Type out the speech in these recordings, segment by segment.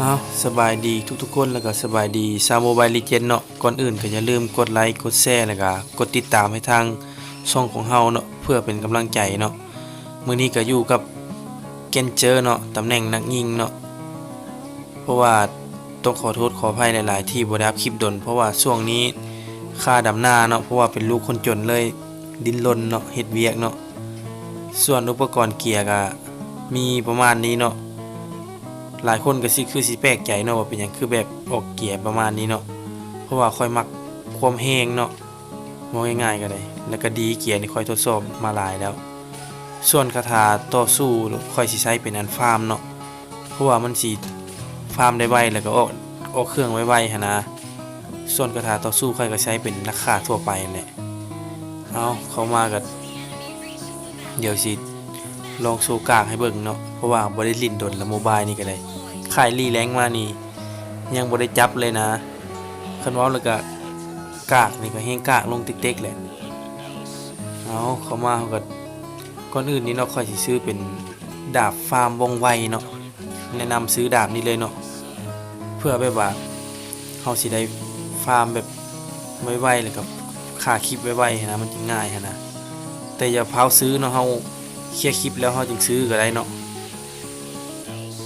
ອ້າວ ສະບາຍດີທຸກໆຄົນ ແລ້ວກໍສະບາຍດີຊາວ Mobile Legend ເນາະ. ກ່ອນອື່ນກໍຢ່າລືມກົດໄລ ກົດແຊ ແລ້ວກໍກົດຕິດຕາມໃຫ້ທາງຊ່ອງຂອງເຮົາເນາະ ເພື່ອເປັນກຳລັງໃຈເນາະ. ມື້ນີ້ກໍຢູ່ກັບ Genjer ເນາະ ຕຳແໜ່ງນັກຍິງເນາະ. ເພາະວ່າຕ້ອງຂໍໂທດຂໍອະໄພຫຼາຍໆ ທີ່ບໍ່ໄດ້ອັບຄລິບດົນ ເພາະວ່າຊ່ວງນີ້ຄາດຳນາເນາະ ເພາະວ່າເປັນລູກຄົນຈົນເລີຍ ດີ້ນລົນເນາະ ເຮັດວຽກເນາະ. ສ່ວນອຸປະກອນເກຍກະມີປະມານນີ້ເນາະ. ຫຼາຍຄົນກະຊິ ຄືຊິແປກໃຈເນາະ ວ່າເປັນຫຍັງຄືແບບອອກເກຍປະມານນີ້ເນາະ. ເພາະວ່າຂ້ອຍມັກຄວາມແຮງເນາະ ເວົ້າງ່າຍໆກະໄດ້ ແລ້ວກະດີເກຍນີ້ຂ້ອຍທົດສອບມາຫຼາຍແລ້ວ. ສ່ວນຄາຖາຕໍ່ສູ້ຂ້ອຍຊິໃຊ້ເປັນອັນຟາມເນາະ ເພາະວ່າມັນຊິຟາມໄດ້ໄວ ແລ້ວກໍອອກ ອອກເຄື່ອງໄວໆຫັ້ນນະ. ສ່ວນຄາຖາຕໍ່ສູ້ຂ້ອຍກໍໃຊ້ເປັນນັກຂ້າທົ່ວໄປຫັ້ນແຫຼະ. ເອົາ ເຂົ້າມາກໍດຽວຊິລອງໂຊກາກໃຫ້ເບິ່ງເນາະ ເພາະວ່າບໍ່ໄດ້ຫຼິ້ນດົນລະ ໂມບາຍນີ້ກໍໄດ້. ຂາຍລີແລງມານີ້ຍັງບໍ່ໄດ້ຈັບເລີຍນະ. ຄັນເວົ້າແລ້ວກໍກາກນີ້ກໍແຮງກາກລົງເຕັກໆແຫຼະ. ເອົາ ເຂົ້າມາເຮົາກໍ ກ່ອນອື່ນນີ້ເນາະ ຂ້ອຍຊິຊື້ເປັນດາບຟາມວ່ອງໄວເນາະ. ແນະນຳຊື້ດາບນີ້ເລີຍເນາະ ເພື່ອແບບວ່າເຮົາຊິໄດ້ຟາມແບບໄວໆ ແລ້ວກໍຂ້າຄລິບໄວໆຫັ້ນນະ ມັນຈຶ່ງງ່າຍຫັ້ນນະ. ແຕ່ຢ່າຟ້າວຊື້ເນາະ ເຮົາເຄຍຄລິບແລ້ວເຮົາຈຶ່ງຊື້ກໍໄດ້ເນາະ.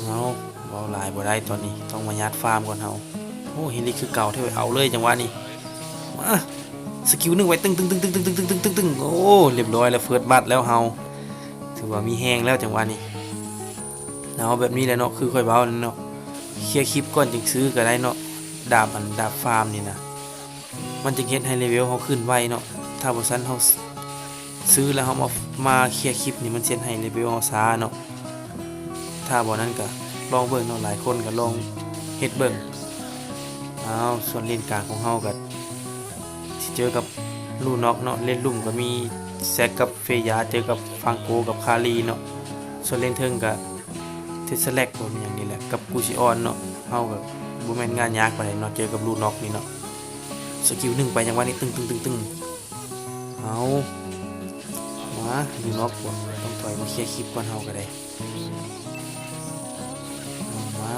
ເອົາ ເວົ້າຫຼາຍບໍ່ໄດ້ ຕອນນີ້ຕ້ອງມາຍາດຟາມກ່ອນເຮົາ. ໂອ້ ເຮລິກຄືເກົ່າແທ້ເວີ້ຍ ເອົາເລີຍຈັງຫວະນີ້. ມາ ສະກິວໜຶ່ງໄວ້ ຕຶງໆໆ ໂອ້ ລຽບຮ້ອຍແລ້ວ ເຟີສບັດແລ້ວເຮົາ ຖືວ່າມີແຮງແລ້ວຈັງຫວະນີ້. ເອົາ ແບບນີ້ແຫຼະເນາະ ຄືຂ້ອຍເວົ້ານັ້ນເນາະ ເຄຍຄລິບກ່ອນຈຶ່ງຊື້ກໍໄດ້ເນາະ. ດາບ ອັນ ດາບຟາມນີ້ນະ ມັນຈຶ່ງເຮັດໃຫ້ເລເວວເຮົາຂຶ້ນໄວເນາະ. ຖ້າບໍ່ຊັ້ນເຮົາຊື້ແລ້ວເຮົາມາ ມາເຄຍຄລິບນີ້ ມັນຊິເຮັດໃຫ້ເລເວວເຮົາຊ້າເນາະ. ຖ້າບໍ່ນັ້ນກໍລອງເບິ່ງເນາະ ຫຼາຍຄົນກໍລອງເຮັດເບິ່ງ. ອ້າວ ສ່ວນເລນກາງຂອງເຮົາກໍຊິເຈີກັບລູນອກເນາະ ເລນລຸ່ມກໍມີແຊັກກັບເຟຢາ ເຈີກັບຟາງໂກກັບຄາລີເນາະ. ສ່ວນເລນເທິງກໍເທສແລັກ ບໍ່ມີຫຍັງນີ້ແຫຼະ ກັບກູຊິອອນເນາະ. ເຮົາກໍບໍ່ແມ່ນງານຍາກປານໃດເນາະ ເຈີກັບລູນອກນີ້ເນາະ. ສະກິວໜຶ່ງໄປ ຈັ່ງຫວະນີ້ ຕຶງໆໆໆ ເອົາ ມາ ຢູ່ນອກ ຕ້ອງຖອຍມາເຄຍຄລິບກ່ອນເຮົາກໍໄດ້. ເອົາ ມາ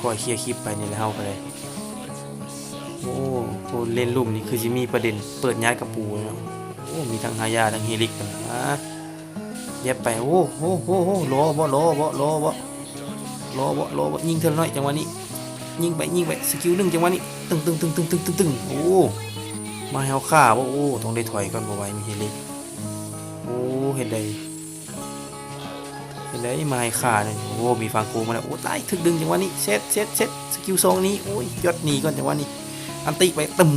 ຄ່ອຍໆເຄຍຄລິບໄປນີ້ແຫຼະເຮົາກໍໄດ້. ໂອ້ ໂອ້ ເລນລຸ່ມນີ້ຄືຊິມີປະເດັນເປີດຍາດກະປູເນາະ. ໂອ້ ມີທັງຮາຢາ ທັງເຮລິກ ມາ ແຢບໄປ. ໂອ້ ໂອ້ ໂອ້ ໂອ້ ລໍບໍ່ ລໍບໍ່ ລໍບໍ່ ລໍບໍ່ ລໍບໍ່ ຍິງເທື່ອລະໜ້ອຍ ຈັງຫວະນີ້ ຍິງໄປ ຍິງໄປ ສະກິວໜຶ່ງ ຈັງຫວະນີ້ ຕຶງໆໆໆໆ ໂອ້ ມາໃຫ້ເຮົາຂ້າບໍ່. ໂອ້ ຕ້ອງໄດ້ຖອຍກ່ອນ ບໍ່ໄຫວ ມີເຮລິກ. ໂອ້ ເຮັດໃດ ເຮັດໃດ ມາໃຫ້ຂ້ານີ້. ໂອ້ ມີຟາງໂກມາແລ້ວ. ໂອ້ ຕາຍ ຖືກດຶງ ຈັງຫວະນີ້ ເຊັດ ເຊັດ ເຊັດ ສະກິວສອງນີ້. ໂອ້ຍ ຢອດໜີກ່ອນ ຈັງຫວະນີ້ ອັນຕິໄປ ຕຶ້ມ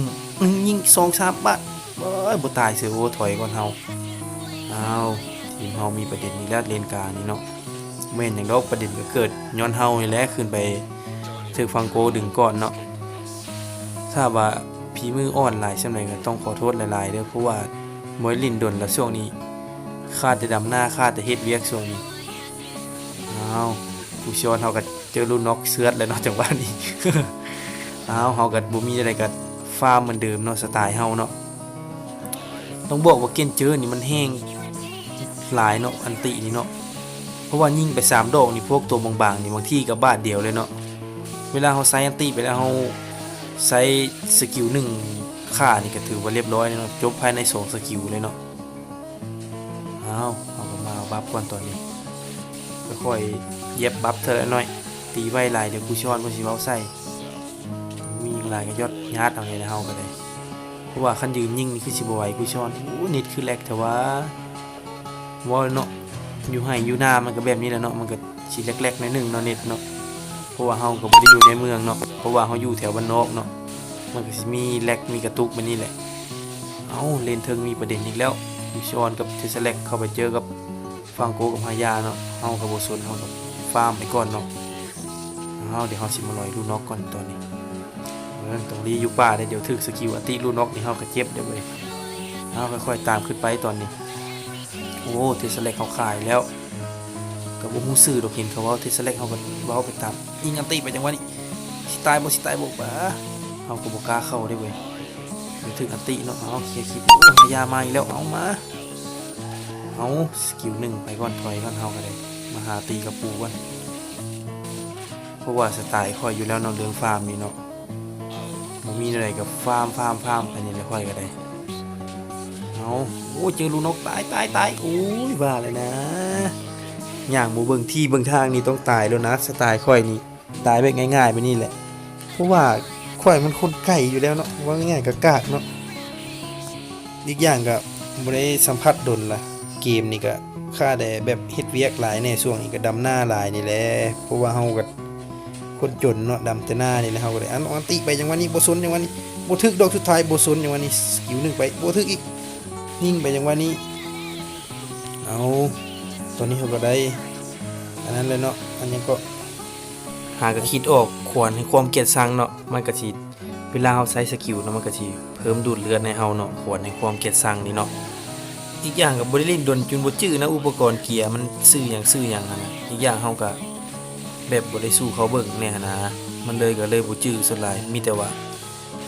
ຍິງສອງສາມບາດ. ເອີຍ ບໍ່ຕາຍເສີຍ ໂອ້ ຖອຍກ່ອນເຮົາ. ອ້າວ ທີມເຮົາມີປະເດັນອີກແລ້ວ ເລນກາງນີ້ເນາະ. ບໍ່ແມ່ນຫຍັງດອກ ປະເດັນກໍເກີດຍ້ອນເຮົານີ້ແຫຼະ ຂຶ້ນໄປຖືກຟາງໂກດຶງກ່ອນເນາະ. ຖ້າວ່າຝີມືອ່ອນຫຼາຍສ່ຳໃດກໍຕ້ອງຂໍໂທດຫຼາຍໆເດີ້ ເພາະວ່າບໍ່ໄດ້ຫຼິ້ນດົນແລ້ວ ຊ່ວງນີ້ຄາແຕ່ດຳນາ ຄາແຕ່ເຮັດວຽກຊ່ວງນີ້. ອ້າວ ຜູ້ຊອນເຮົາກໍເຈີລູກນອກເຊືອດແລ້ວເນາະ ຈັງຫວະນີ້. ອ້າວ ເຮົາກໍບໍ່ມີແນວໃດກໍຟາມເໝືອນເດີມເນາະ ສະໄຕເຮົາເນາະ. ຕ້ອງບອກວ່າເກນເຈີນີ້ມັນແຮງຫຼາຍເນາະ ອັນຕິນີ້ເນາະ ເພາະວ່າຍິງໄປສາມດອກນີ້ ພວກຕົວບາງໆນີ້ ບາງທີກໍບາດດຽວເລີຍເນາະ. ເວລາເຮົາໃຊ້ອັນຕິໄປແລ້ວ ເຮົາໃຊ້ສະກິວໜຶ່ງຂ້ານີ້ ກໍຖືວ່າລຽບຮ້ອຍເລີຍເນາະ ຈົບພາຍໃນສອງສະກິວເລີຍເນາະ. ອ້າວ ເຮົາກໍມາເອົາບັບກ່ອນຕອນນີ້ ຄ່ອຍໆຢຽບບັບເທື່ອລະໜ້ອຍ ຕີໄວຫຼາຍດຽວກູຊອນເພິ່ນຊິເວົ້າໃສ່. ມີຫຍັງຫຼາຍກໍຢອດຍາດເອົານີ້ແຫຼະເຮົາກໍໄດ້ ເພາະວ່າຄັນຢືນຍິງນີ້ຄືຊິບໍ່ໄຫວກູຊອນ. ໂອ້ ເນັດຄືແລັກແທ້ຫວາ ເວົ້າເນາະ ຢູ່ໄຮ່ຢູ່ນາມັນກໍແບບນີ້ແຫຼະເນາະ ມັນກໍຊິແລັກໆໜ້ອຍໜຶ່ງເນາະ ເນັດເນາະ ເພາະວ່າເຮົາກໍບໍ່ໄດ້ຢູ່ໃນເມືອງເນາະ ເພາະວ່າເຮົາຢູ່ແຖວບ້ານນອກເນາະ ມັນກໍຊິມີແລັກມີກະຕຸກແບບນີ້ແຫຼະ. ເອົ້າ ເລນເທິງມີປະເດັນອີກແລ້ວ ຢູຊອນກັບເທສແລັກເຂົ້າໄປເຈີກັບຟາງໂກກັບຮາຢາເນາະ ເຮົາກໍບໍ່ສົນ ເຮົາກໍຟາມໄປກ່ອນເນາະ. ເອົາ ດຽວເຮົາຊິມາລອຍລູກນອກກ່ອນຕອນນີ້ ເອີ ຕ້ອງລີຢູ່ປ່າເດ້ ດຽວຖືກສະກິວອັນຕິລູກນອກນີ້ເຮົາກໍເຈັບເດ້ເວີຍ. ເຮົາຄ່ອຍໆຕາມຂຶ້ນໄປຕອນນີ້. ໂອ້ ເທສແລັກເຮົາຂາຍແລ້ວ ກໍບໍ່ຮູ້ຊື່ດອກ ເຫັນເຂົາເວົ້າເທສແລັກ ເຮົາກໍເວົ້າໄປຕາມ ຍິງອັນຕິໄປຈັງຫວະນີ້ ຊິຕາຍບໍ່ ຊິຕາຍບໍ່ ປາ ເຮົາກໍບໍ່ກ້າເຂົ້າເດ້ເວີຍ. ດຽວຖືກອັນຕິເນາະ ເອົາ ເຄຍຄລິບ ໂອ້ ຮາຢາມາອີກແລ້ວ ເອົາ ມາ ເອົາ ສະກິວໜຶ່ງໄປກ່ອນ ຖອຍກ່ອນ ເຮົາກໍໄດ້ມາຫາຕີກັບປູກ່ອນ. ພາະວ່າສະໄຕຂ້ອຍຢູ່ແລ້ວເນາະ ເລື່ອງຟາມນີ້ເນາະ ບໍ່ມີແນວໃດກໍຟາມ ຟາມ ຟາມໄປນີ້ແຫຼະ ຂ້ອຍກໍໄດ້. ເອົາ ໂອ້ ເຈີລູກນົກ ຕາຍ ຕາຍ ຕາຍ ໂອ້ຍ ວ່າແລ້ວນະ ຍ່າງບໍ່ເບິ່ງທີ່ເບິ່ງທາງນີ້ຕ້ອງຕາຍແລ້ວນະ ສະໄຕຂ້ອຍນີ້ ຕາຍແບບງ່າຍໆແບບນີ້ແຫຼະ ເພາະວ່າຂ້ອຍມັນຄົນໄກຢູ່ແລ້ວເນາະ ເວົ້າງ່າຍໆກໍກາກເນາະ. ອີກຢ່າງກໍບໍ່ໄດ້ສຳຜັດດົນລະ ເກມນີ້ກໍຂ້າໄດ້ແບບເຮັດວຽກຫຼາຍແດ່ ຊ່ວງນີ້ກໍດຳນາຫຼາຍນີ້ແຫຼະ ເພາະວ່າເຮົາກໍຄົນຈົນເນາະ ດຳແຕ່ນານີ້ແຫຼະ ເຮົາກໍໄດ້ ອັນ ອັນຕິໄປຈັງຫວະນີ້ ບໍ່ສົນ ຈັງຫວະນີ້ ບໍ່ຖືກ ດອກສຸດທ້າຍບໍ່ສົນ ຈັງຫວະນີ້ ສະກິວໜຶ່ງໄປ ບໍ່ຖືກອີກ ຍິງໄປ ຈັງຫວະນີ້. ເອົາ ຕອນນີ້ເຮົາກໍໄດ້ ອັນນັ້ນແຫຼະເນາະ ອັນຫຍັງເກາະ ຫາກໍຄິດອອກ ຂວານແຫ່ງຄວາມກຽດຊັງເນາະ ມັນກໍຊິ ເວລາເຮົາໃຊ້ສະກິວເນາະ ມັນກໍຊິເພີ່ມດູດເລືອດໃຫ້ເຮົາເນາະ ຂວານແຫ່ງຄວາມກຽດຊັງນີ້ເນາະ. ອີກຢ່າງກໍບໍ່ໄດ້ຫຼິ້ນດົນຈົນບໍ່ຈື່ນະ ອຸປະກອນເກຍມັນຊື່ຫຍັງຊື່ຫຍັງຫັ້ນນະ ອີກຢ່າງເຮົາກໍແບບບໍ່ໄດ້ສູ້ເຂົາເບິ່ງແດ່ຫັ້ນນະ ມັນເລີຍກໍເລີຍບໍ່ຈື່ສ່ວນຫຼາຍ ມີແຕ່ວ່າ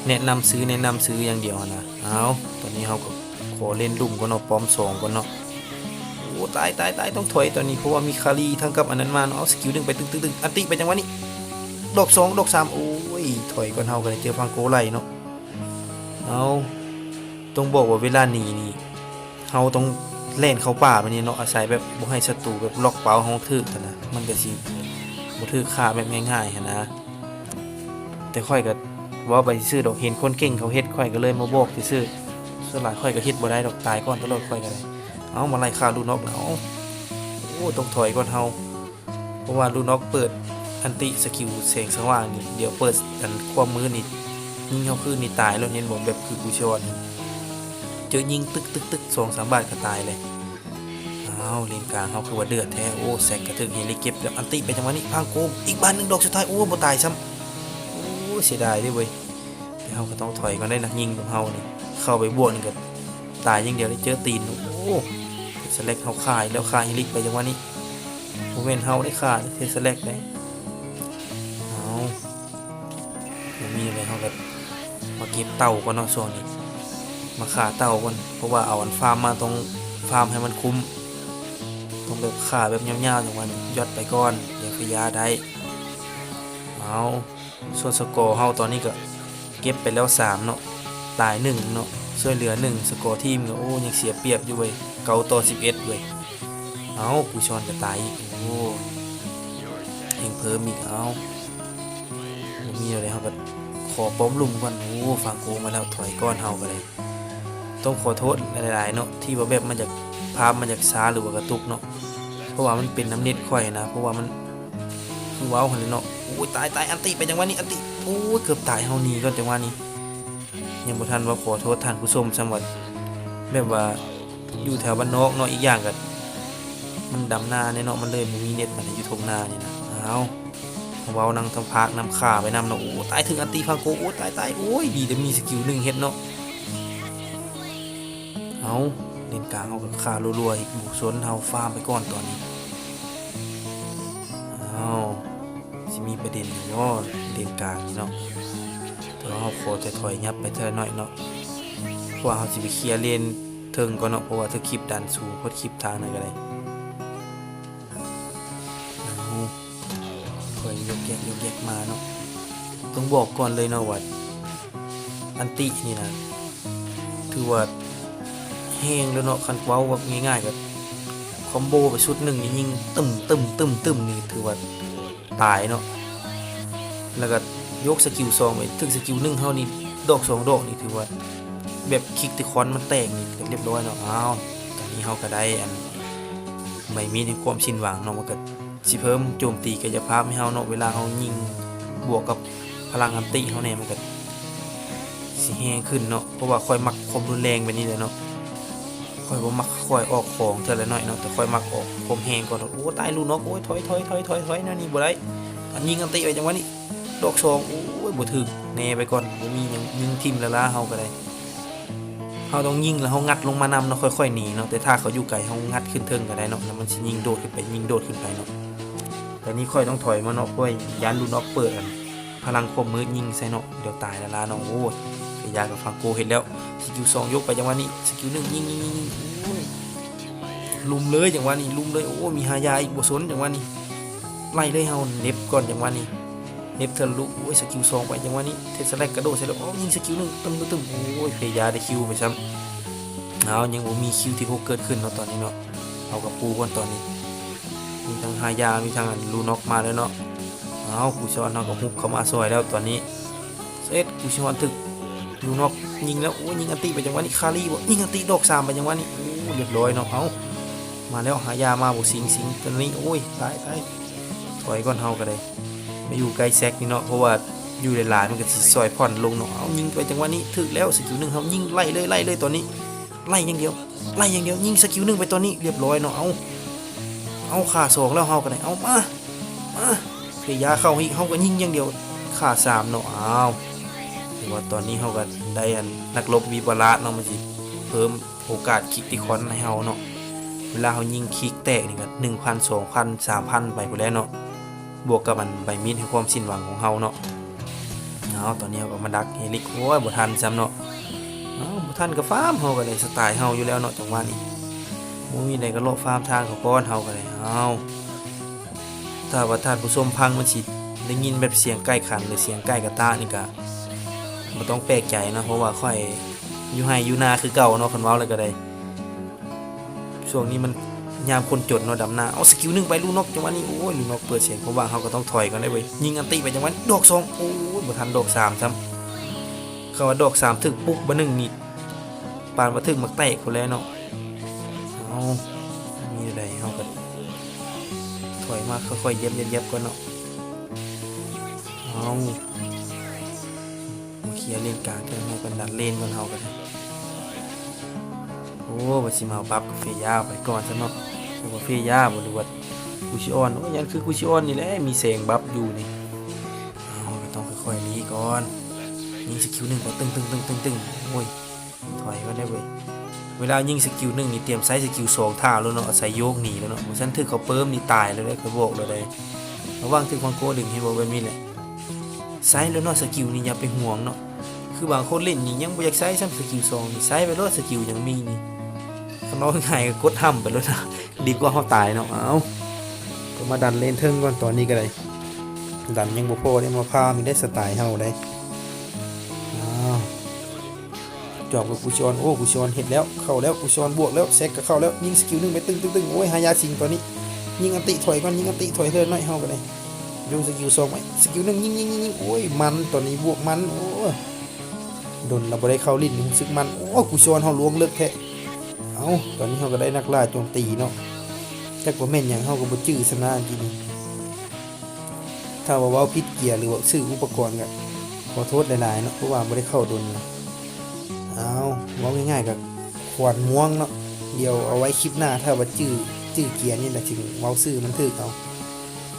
ແນະນຳຊື້ ແນະນຳຊື້ຢ່າງດຽວຫັ້ນນະ. ເອົາ ຕອນນີ້ເຮົາກໍຂໍຫຼິ້ນລຸ່ມກ່ອນເນາະ ປ້ອມສອງກ່ອນເນາະ. ໂອ້ ຕາຍ ຕາຍ ຕາຍ ຕ້ອງຖອຍຕອນນີ້ ເພາະວ່າມີຄາຣີທັງກັບອັນນັ້ນມາເນາະ. ເອົາ ສະກິວໜຶ່ງໄປຕຶກໆ ອັນຕິໄປຈັງຫວະນີ້ ດອກສອງ ດອກສາມ ໂອ້ຍ ຖອຍກ່ອນ ເຮົາກໍໄດ້ເຈີຟັງໂກໄຫຼເນາະ. ເອົາ ຕ້ອງບອກວ່າເວລາໜີນີ້ ເຮົາຕ້ອງແລ່ນເຂົ້າປ່າແບບນີ້ເນາະ ອາໄສແບບບໍ່ໃຫ້ສັດຕູແບບລັອກເປົ້າເຮົາຖືກຫັ້ນນະ ມັນກໍຊິບໍ່ຖືກຂ້າແບບງ່າຍໆຫັ້ນນະ. ແຕ່ຂ້ອຍກໍເວົ້າໄປຊື່ໆດອກ ເຫັນຄົນເກັ່ງເຂົາເຮັດ ຂ້ອຍກໍເລີຍມາບອກຊື່ໆ ສ່ວນຫຼາຍຂ້ອຍກໍເຮັດບໍ່ໄດ້ດອກ ຕາຍກ່ອນຕະຫຼອດຂ້ອຍກໍໄດ້. ເອົາ ມາໄລ່ຂ້າລູກນົກນະ ເອົາ ໂອ້ ຕ້ອງຖອຍກ່ອນເຮົາ ເພາະວ່າລູກນົກເປີດອັນຕິສະກິວແສງສະຫວ່າງນີ້ ດຽວເປີດອັນຄວາມມືດນີ້ ຍິງເຮົາຄືນນີ້ຕາຍໂລດ ເຫັນບໍ່ ແບບຄືກູຊິອອນ ເຈີຍິງຕຶກໆໆ ສອງສາມບາດກໍຕາຍແລ້ວ. ອ້າວ ເລນກາງເຮົາຄືວ່າເດືອດແທ້ ໂອ້ ແຊັກກະຖືກເຮລິເກັບ ແລ້ວອັນຕິໄປຈັງຫວະນີ້ ພາງໂກ ອີກບາດໜຶ່ງ ດອກສຸດທ້າຍ ໂອ້ ບໍ່ຕາຍຊ້ຳ ໂອ້ ເສຍດາຍເດ້ເວີຍ. ແຕ່ເຮົາກໍຕ້ອງຖອຍກ່ອນໄດ໋ ນັກຍິງຂອງເຮົານີ້ ເຂົ້າໄປບວກນີ້ກໍຕາຍຢ່າງດຽວເດ້ ເຈີຕີນ ໂອ້ ສະແລັກເຮົາຂ້າອີກແລ້ວ ຂ້າເຮລິກໄປຈັງຫວະນີ້ ບໍ່ແມ່ນເຮົາໄດ້ຂ້າ ເທສະແລັກໄດ໋. ເອົາ ບໍ່ມີແນວໃດ ເຮົາກໍມາເກັບເຕົ່າກ່ອນເນາະ ຊ່ວງນີ້ ມາຂ້າເຕົ່າກ່ອນ ເພາະວ່າເອົາອັນຟາມມາ ຕ້ອງຟາມໃຫ້ມັນຄຸ້ມ ຕ້ອງແບບຂ້າແບບຍາວໆ ຈັ່ງວ່ານີ້ ຢອດໄປກ່ອນ ດຽວໄຟຢາໄດ້. ເອົາ ສ່ວນສະກໍເຮົາຕອນນີ້ກໍເກັບໄປແລ້ວສາມເນາະ ຕາຍໜຶ່ງເນາະ ຊ່ວຍເຫຼືອໜຶ່ງ ສະກໍທີມກໍ ໂອ້ ຍັງເສຍປຽບຢູ່ເວີຍ ເກົ້າຕໍ່ສິບເອັດເວີຍ. ເອົາ ກູຊອນກໍຕາຍອີກ ໂອ້ ແຮງເພີ່ມອີກ ເອົາ ບໍ່ມີແນວໃດ ເຮົາກໍຂໍປ້ອມລຸ່ມກ່ອນ. ໂອ້ ຟາງໂກມາແລ້ວ ຖອຍກ່ອນ ເຮົາກໍໄດ້ ຕ້ອງຂໍໂທດຫຼາຍໆເນາະ ທີ່ວ່າແບບມັນຢາກ ພາບມັນຢາກຊ້າ ຫຼືວ່າກະຕຸກເນາະ ເພາະວ່າມັນເປັນນຳເນັດຂ້ອຍນະ ເພາະວ່າມັນ ຄືເວົ້າຫັ້ນແຫຼະເນາະ. ໂອ້ຍ ຕາຍ ຕາຍ ອັນຕິໄປຈັງຫວະນີ້ ອັນຕິ ໂອ້ຍ ເກືອບຕາຍ ເຮົາໜີກ່ອນຈັງຫວະນີ້ ຍັງບໍ່ທັນວ່າຂໍໂທດທ່ານຜູ້ຊົມຊ້ຳວ່າ ແບບວ່າຢູ່ແຖວບ້ານນອກເນາະ ອີກຢ່າງກໍມັນດຳນາແດ່ເນາະ ມັນເລີຍບໍ່ມີເນັດປານໃດ ຢູ່ທົ່ງນານີ້ນະ. ອ້າວ ເວົ້ານຳທັງພາກນຳຂ້າໄປນຳເນາະ. ໂອ້ ຕາຍ ຖືກອັນຕິພາໂກ ໂອ້ ຕາຍ ຕາຍ ໂອ້ຍ ດີແຕ່ມີສະກິວໜຶ່ງເຮັດເນາະ. ເອົາ ເລນກາງເຮົາກໍຂ້າລົວໆ ອີກ ບຸກຊົນເຮົາຟາມໄປກ່ອນຕອນນີ້. ເອົາ ຊິມີປະເດັນຢູ່ບໍ່ ເລນກາງນີ້ເນາະ? ແຕ່ວ່າເຮົາຂໍຖອຍໆ ຫຍັບໄປເທື່ອໜ້ອຍເນາະ ເພາະວ່າເຮົາຊິໄປເຄຍເລນເທິງກ່ອນເນາະ ເພາະວ່າເທິງຄລິບດັນສູງໂພດ ຄລິບທາງນັ້ນກໍໄດ້. ເອົາ ຄ່ອຍຍົກແຍກ ຍົກແຍກມາເນາະ. ຕ້ອງບອກກ່ອນເລີຍເນາະວ່າ ອັນຕິນີ້ນະ ຖືວ່າແຮງແລ້ວເນາະ. ຄັນເວົ້າແບບງ່າຍໆ ກໍຄອມໂບໄປຊຸດໜຶ່ງນີ້ ຍິງຕຶ້ມໆໆໆ ນີ້ຖືວ່າຕາຍເນາະ. ແລ້ວກໍຍົກສະກິວສອງໄປ ຖືກສະກິວໜຶ່ງເຮົານີ້ ດອກສອງດອກນີ້ ຖືວ່າແບບຄິກຕິຄອນມັນແຕກນີ້ ເປັນຮຽບຮ້ອຍເນາະ. ອ້າວ ຕອນນີ້ເຮົາກໍໄດ້ອັນ ໃບມີດແຫ່ງຄວາມສິ້ນຫວັງເນາະ ມັນກໍຊິເພີ່ມໂຈມຕີກາຍະພາບໃຫ້ເຮົາເນາະ. ເວລາເຮົາຍິງບວກກັບພະລັງອັນຕິເຮົາແດ່ ມັນກໍຊິແຮງຂຶ້ນເນາະ ເພາະວ່າຂ້ອຍມັກຄວາມຮຸນແຮງແບບນີ້ແຫຼະເນາະ. ຂ້ອຍບໍ່ມັກ ຂ້ອຍອອກຂອງເທື່ອລະໜ້ອຍເນາະ ແຕ່ຂ້ອຍມັກອອກຄວາມແຮງກ່ອນ. ໂອ້ ຕາຍ ລູກນົກ ໂອ້ຍ ຖອຍໆໆໆ ແນວນີ້ບໍ່ໄດ້. ອັນຍິງອັນຕິໄປຈັງຫວະນີ້ ດອກສອງ ໂອ້ຍ ບໍ່ຖືກ ແນ່ໄປກ່ອນ ບໍ່ມີຫຍັງ ຍິງຖິ້ມລະລາເຮົາກໍໄດ້. ເຮົາຕ້ອງຍິງແລ້ວເຮົາງັດລົງມານຳເນາະ ຄ່ອຍໆໜີເນາະ. ແຕ່ຖ້າເຂົາຢູ່ໄກ ເຮົາງັດຂຶ້ນເທິງກໍໄດ້ເນາະ ແລ້ວມັນຊິຍິງໂດດຂຶ້ນໄປ ຍິງໂດດຂຶ້ນໄປເນາະ. ແຕ່ນີ້ຂ້ອຍຕ້ອງຖອຍມາເນາະ ຂ້ອຍຢ້ານລູກນ້ອງເປີດອັນພະລັງຄວາມມືດຍິງໃສ່ເນາະ ດຽວຕາຍລະລາເນາະ. ໂອ້ຍ ໄອ້ຢາກັບຝັ່ງໂກເຮັດແລ້ວ ສະກິວສອງຍົກໄປຈັງຫວະນີ້ ສະກິວໜຶ່ງຍິງໆໆ ໂອ້ຍ ລຸມເລີຍຈັງຫວະນີ້ ລຸມເລີຍ. ໂອ້ຍ ມີຮາຍາອີກ ບໍ່ສົນ ຈັງຫວະນີ້ ໄລ່ເລີຍ ເຮົາເນັບກ່ອນ ຈັງຫວະນີ້ ເນັບທະລຸ ໂອ້ຍ ສະກິວສອງໄປ ຈັງຫວະນີ້ ເທສແລັກກະໂດດໃສ່ແລ້ວ ໂອ້ ຍິງສະກິວໜຶ່ງ ຕຶ້ງໆ ໂອ້ຍ ເພຍາໄດ້ຄິວໄປຊ້ຳ. ເອົາ ຍັງບໍ່ມີຄິວທີຫົກເກີດຂຶ້ນເນາະ ຕອນນີ້ເນາະ ເຮົາກະປູກ່ອນຕອນນີ້ ມີທັງຮາຍາ ມີທັງອັນລູນອກມາແລ້ວເນາະ. ເອົາ ກູຊອນເຮົາກະຮຸກເຂົ້າມາຊ່ອຍແລ້ວຕອນນີ້ ເຊັດ ກູຊອນຖືກລູນອກຍິງແລ້ວ ໂອ້ຍ ຍິງອັນຕິໄປ ຈັງຫວະນີ້ ຄາລີບໍ ຍິງອັນຕິດອກສາມໄປ ຈັງຫວະນີ້ ໂອ້ ລຽບຮ້ອຍເນາະ. ເອົາ ມາແລ້ວ ຫາຢາມາບໍ່ ຊິງ ຊິງ ຕອນນີ້ ໂອ້ຍ ຕາຍ ຕາຍ ຖອຍກ່ອນ ເຮົາກະໄດ້ ມາຢູ່ໃກ້ແຊັກນີ້ເນາະ ເພາະວ່າຢູ່ຫຼາຍໆ ມັນກະຊິຊ່ອຍຜ່ອນລົງເນາະ. ເອົາ ຍິງໄປ ຈັງຫວະນີ້ ຖືກແລ້ວ ສະກິວໜຶ່ງ ເຮົາຍິງໄລ່ເລີຍ ໄລ່ເລີຍ ຕອນນີ້ ໄລ່ຢ່າງດຽວ ໄລ່ຢ່າງດຽວ ຍິງສະກິວໜຶ່ງໄປ ຕອນນີ້ ລຽບຮ້ອຍເນາະ. ເອົາ ເອົາ ຂ້າສອງແລ້ວ ເຮົາກະໄດ້ ເອົາ ມາ ມາ ເພຍາເຂົ້າອີກ ເຮົາກະຍິງຢ່າງດຽວ ຂ້າສາມເນາະ. ເອົາ ຖືວ່າຕອນນີ້ເຮົາກະໄດ້ອັນ ນັກລົບມີບາລາດເນາະ ມັນຊິເພີ່ມ ໂອກາດຄິກທີ່ຄອນໃຫ້ເຮົາເນາະ ເວລາເຮົາຍິງຄິກແຕກນີ້ກະ ໜຶ່ງພັນ ສອງພັນ ສາມພັນ ໄປພຸ້ນແຫຼະເນາະ ບວກກັບອັນໃບມີດແຫ່ງຄວາມສິ້ນຫວັງຂອງເຮົາເນາະ. ເອົາ ຕອນນີ້ເຮົາກະມາດັກເຮລິກ ໂອ້ຍ ບໍ່ທັນຊ້ຳເນາະ. ເອົາ ບໍ່ທັນກະຟາມ ເຮົາກະໄດ້ສະໄຕເຮົາຢູ່ແລ້ວເນາະ ຈັງຫວະນີ້ ບໍ່ມີໃດກະເລາະຟາມທາງເຂົາກ່ອນ ເຮົາກະໄດ້. ເອົາ ຖ້າວ່າທ່ານຜູ້ຊົມຟັງມັນຊິໄດ້ຍິນແບບສຽງໄກ່ຂັນ ຫຼື ສຽງໄກ່ກະຕາກນີ້ກະ ບໍ່ຕ້ອງແປກໃຈເນາະ ເພາະວ່າຂ້ອຍຢູ່ໄຮ່ຢູ່ນາຄືເກົ່າເນາະ ຄັນເວົ້າແລ້ວກະໄດ້ ຊ່ວງນີ້ມັນຍາມຄົນຈົນເນາະ ດຳນາ. ເອົາ ສະກິວໜຶ່ງໄປ ລູນອກ ຈັງຫວະນີ້ ໂອ້ຍ ລູນອກເປີດເສຍ ເພາະວ່າເຮົາກະຕ້ອງຖອຍກ່ອນໄດ້ເວີຍ ຍິງອັນຕິໄປ ຈັງຫວະນີ້ ດອກສອງ ໂອ້ຍ ບໍ່ທັນດອກສາມຊ້ຳ ຄັນວ່າດອກສາມຖືກປຸກບາດໜຶ່ງນີ້ ປານວ່າຖືກໝາກແຕກພຸ້ນແຫຼະເນາະ. ເອົາ ມີແນວໃດ ເຮົາກະຖອຍມາ ຄ່ອຍໆ ຢຽບໆ ກ່ອນເນາະ. ເອົາ ມາເຄຍເລນກາງ ເພື່ອໃຫ້ເພິ່ນດັນເລນກ່ອນ ເຮົາກະໄດ້. ໂອ້ ວ່າຊິມາເອົາບັບກະເຟຍາໄປກ່ອນຊັ້ນເນາະ ຫຼືວ່າເຟຍາບໍ ຫຼືວ່າກູຊິອອນ ໂອ້ ຢ້ານຄືກູຊິອອນນີ້ແຫຼະ ມີແສງບັບຢູ່ນີ້. ເຮົາກະຕ້ອງຄ່ອຍໆ ລີກ່ອນ ຍິງສະກິວໜຶ່ງໄປ ຕຶ້ງໆໆໆ ໂອ້ຍ ຖອຍກ່ອນໄດ້ເວີຍ ເວລາຍິງສະກິວໜຶ່ງນີ້ ຕຽມໃຊ້ສະກິວສອງຖ້າໂລດເນາະ ອາໄສໂຍກໜີແລ້ວເນາະ ບໍ່ຊັ້ນຖືກເຂົາເປີ້ມນີ້ຕາຍເລີຍເດ້ ຂ້ອຍບອກເລີຍເດ້. ລະຫວ່າງຖືກຟັງໂກດຶງ ເຫັນບໍ່ ແບບນີ້ແຫຼະ ໃຊ້ໂລດເນາະ ສະກິວນີ້ຢ່າໄປຫວງເນາະ ຄືບາງຄົນຫຼິ້ນນີ້ຍັງບໍ່ຢາກໃຊ້ຊ້ຳ ສະກິວສອງນີ້ ໃຊ້ໄປໂລດ ສະກິວຍັງມີນີ້ ຄັນເວົ້າງ່າຍກະກົດຫ້ຳໄປໂລດນະ ດີກວ່າເຮົາຕາຍເນາະ. ເອົາ ກະມາດັນເລນເທິງກ່ອນ ຕອນນີ້ກະໄດ້ ດັນຍັງບໍ່ພໍເດ້ ມາຟາມອີກໄດ້ ສະໄຕເຮົາໄດ໋. ອ້າວ ຈອບກັບກູຊອນ ໂອ້ ກູຊອນເຮັດແລ້ວ ເຂົ້າແລ້ວ ກູຊອນບວກແລ້ວ ແຊັກກະເຂົ້າແລ້ວ ຍິງສະກິວໜຶ່ງໄປ ຕຶ້ງໆໆ ໂອ້ຍ ຫາຢາຊິງ ຕອນນີ້ຍິງອັນຕິຖອຍກ່ອນ ຍິງອັນຕິຖອຍເທື່ອໜ້ອຍ ເຮົາກະໄດ້ ໂຍກສະກິວສອງໄປ ສະກິວໜຶ່ງ ຍິງໆໆໆ ໂອ້ຍ ມັນ ຕອນນີ້ບວກມັນ ໂອ້ຍ ດົນລະບໍ່ໄດ້ເຂົ້າຫຼິ້ນ ຮູ້ສຶກມັນ ໂອ້ຍ ກູຊອນເຮົາລວງເລິກແທ້. ເອົ້າ ຕອນນີ້ເຮົາກະໄດ້ນັກລ່າໂຈມຕີເນາະ ຈັກວ່າແມ່ນຫຍັງ ເຮົາກະບໍ່ຈື່ຊຳນາ ກີ້ນີ້ ຖ້າວ່າເວົ້າຜິດເກຍ ຫຼືວ່າຊື່ອຸປະກອນກະຂໍໂທດຫຼາຍໆເນາະ ເພາະວ່າບໍ່ໄດ້ເຂົ້າດົນ. ເອົ້າ ເວົ້າງ່າຍໆກະຂວານມ່ວງເນາະ ດຽວເອົາໄວ້ຄລິບໜ້າ ຖ້າວ່າຈື່ ຈື່ເກຍນີ້ລະຈຶ່ງເວົ້າຊື່ມັນຖືກເອົາ.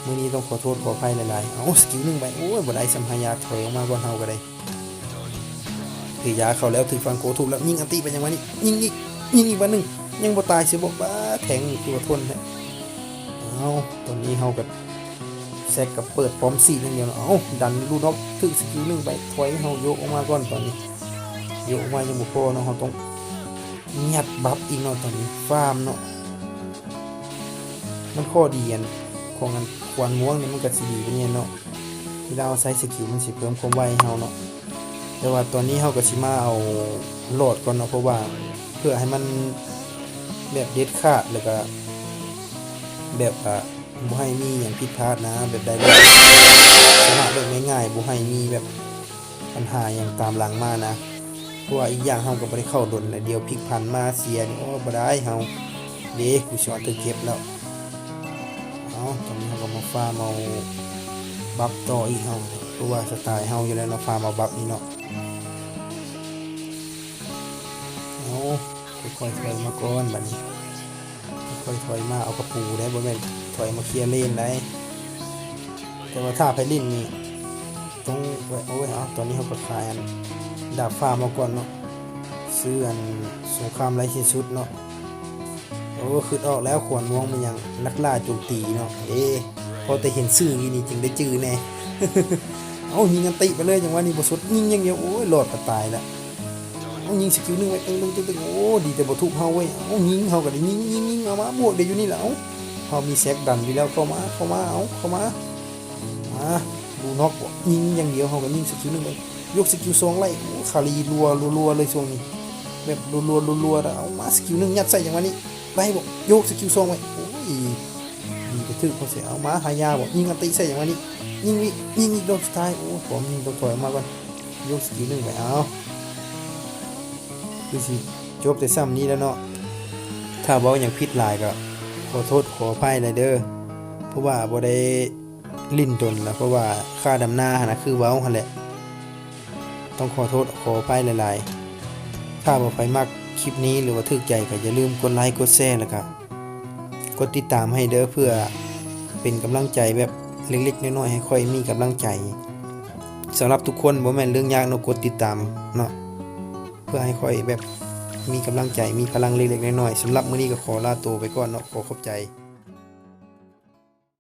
ມື້ນີ້ຕ້ອງຂໍໂທດຂໍອະໄພຫຼາຍໆ. ເອົ້າ ສະກິວໜຶ່ງໄປ ໂອ້ຍ ບໍ່ໄດ້ຊ້ຳ ຫາຍາ ຖອຍອອກມາກ່ອນ ເຮົາກະໄດ້ ເພຍາເຂົ້າແລ້ວ ຖືກຟັງໂກທຸບແລ້ວ ຍິງອັນຕິໄປ ຈັງຫວະນີ້ ຍິງອີກ ຍິງອີກບາດໜຶ່ງ ຍັງບໍ່ຕາຍເສຍບໍ ບາດແທງນີ້ຄືວ່າທົນແທ້. ເອົ້າ ຕອນນີ້ເຮົາກະ ແຊັກກະເປີດປ້ອມສີດຢ່າງດຽວເນາະ. ເອົ້າ ດັນລູກນ້ອງ ຖືກສະກິວໜຶ່ງໄປ ຖອຍ ເຮົາໂຍກອອກມາກ່ອນ ຕອນນີ້ໂຍກອອກມາຍັງບໍ່ພໍເນາະ ເຮົາຕ້ອງຍັດບັບອີກເນາະ ຕອນນີ້ຟາມເນາະ. ມັນຂໍ້ດີອັນຂອງອັນຄວັນມ່ວງນີ້ ມັນກະຊິດີກວ່ານີ້ເນາະ ເວລາເຮົາໃຊ້ສະກິວມັນຊິເພີ່ມຄວາມໄວໃຫ້ເຮົາເນາະ. ແຕ່ວ່າຕອນນີ້ເຮົາກະຊິມາເອົາຫຼອດກ່ອນເນາະ ເພາະວ່າເພື່ອໃຫ້ມັນແບບເດັດຂາດ ແລ້ວກະແບບວ່າບໍ່ໃຫ້ມີຫຍັງຜິດພາດນະ ແບບໄດ້ຫຼອດຊະນະແບບງ່າຍໆ ບໍ່ໃຫ້ມີແບບ ບັນຫາຫຍັງຕາມຫຼັງມານະ ເພາະວ່າອີກຢ່າງເຮົາກະບໍ່ໄດ້ເຂົ້າດົນ ແລ້ວດຽວພິກພັນມາເສຍນີ້ ໂອ້ ບໍ່ໄດ້ເຮົາເດ້ ກູຊິອອນຖືກເກັບແລ້ວ. ເອົ້າ ຕອນນີ້ເຮົາກະມາຟາມເອົາບັບຕໍ່ອີກເຮົາ ເພາະວ່າສະໄຕເຮົາຢູ່ແລ້ວເນາະ ຟາມເອົາບັບນີ້ເນາະ. ເອົາ ຄ່ອຍໆຖອຍມາກ່ອນບາດນີ້ ຄ່ອຍໆຖອຍມາເອົາກະປູໄດ໋ ບໍ່ແມ່ນຖອຍມາເຄຍເລນໄດ໋. ແຕ່ວ່າຖ້າໃຜຫຼິ້ນນີ້ຕ້ອງ ໂອ້ຍ ເອົາ ຕອນນີ້ເຮົາກະຂາຍອັນດາບຟ້າມາກ່ອນເນາະ ຊື້ອັນສົງຄາມໄຮ້ສິ້ນສຸດເນາະ. ໂອ້ ຄຶດອອກແລ້ວ ຂວັນມ່ວງແມ່ນຫຍັງ ນັກລ່າໂຈມຕີເນາະ ເດ້ ພໍແຕ່ເຫັນຊື່ນີ້ຈຶ່ງໄດ້ຈື່ແນ່. ເອົ້າ ຍິງອັນຕິໄປເລີຍ ຈັງຫວະນີ້ບໍ່ສົນ ຍິງຢ່າງດຽວ ໂອ້ຍ ຫຼອດກະຕາຍລະ. ເອົາ ຍິງສະກິວໜຶ່ງໄປ ຕຶ້ງໆໆ ໂອ້ ດີແຕ່ບໍ່ທຸບເຮົາເວີຍ. ເອົາ ຍິງ ເຮົາກະໄດ້ຍິງ ຍິງ ຍິງ ເອົາມາບວກໄດ້ຢູ່ນີ້ລະ. ເອົາ ເຮົາມີແຊັກດັນຢູ່ແລ້ວ ເຂົ້າມາ ເຂົ້າມາ ເອົາ ເຂົ້າມາ ມາ ນອກບໍ່ ຍິງຢ່າງດຽວ ເຮົາກໍຍິງສະກິວໜຶ່ງໄປ ຍົກສະກິວສອງໄລ່ ໂອ້ ຄາຣີລັວໆເລີຍຊ່ວງນີ້ ແບບລັວໆໆ ເອົາມາສະກິວໜຶ່ງ ຍັດໃສ່ຈັງຫວະນີ້ ໄລ່ບໍ່ ຍົກສະກິວສອງໄວ້ ໂອ້ຍ ຍິງໄປຖືກເຂົາເສຍ ເອົາມາຫາຍາບໍ່ ຍິງອັນຕິໃສ່ຈັງຫວະນີ້ ຍິງອີກ ຍິງອີກດອກສຸດທ້າຍ ໂອ້ຍ ປອມຍິງ ຕ້ອງຖອຍອອກມາກ່ອນ ຍົກສະກິວໜຶ່ງໄປ ເອົາ ຄືຊິຈົບແຕ່ຊ່ຳນີ້ແລ້ວເນາະ ຖ້າເວົ້າຫຍັງຜິດຫຼາຍກໍຂໍໂທດຂໍອະໄພຫຼາຍເດີ ເພາະວ່າບໍ່ໄດ້ຫຼິ້ນດົນລະ ເພາະວ່າຄ່າດຳໜ້າຫັ້ນນະ ຄືເວົ້າຫັ້ນແຫຼະ ຕ້ອງຂໍໂທດຂໍອະໄພຫຼາຍໆ ຖ້າວ່າໃຜມັກຄລິບນີ້ ຫຼືວ່າຖືກໃຈ ກໍຢ່າລືມກົດໄລກົດແຊ ແລ້ວກໍກົດຕິດຕາມໃຫ້ເດີ ເພື່ອເປັນກຳລັງໃຈແບບເລັກໆນ້ອຍໆ ໃຫ້ຂ້ອຍມີກຳລັງໃຈ ສຳລັບທຸກຄົນ ບໍ່ແມ່ນເລື່ອງຍາກເນາະ ກົດຕິດຕາມເນາະ ເພື່ອໃຫ້ຂ້ອຍແບບມີກຳລັງໃຈ ມີພະລັງເລັກໆນ້ອຍໆ ສຳລັບມື້ນີ້ກໍຂໍລາໂຕໄປກ່ອນເນາະ ຂໍຂອບໃຈ.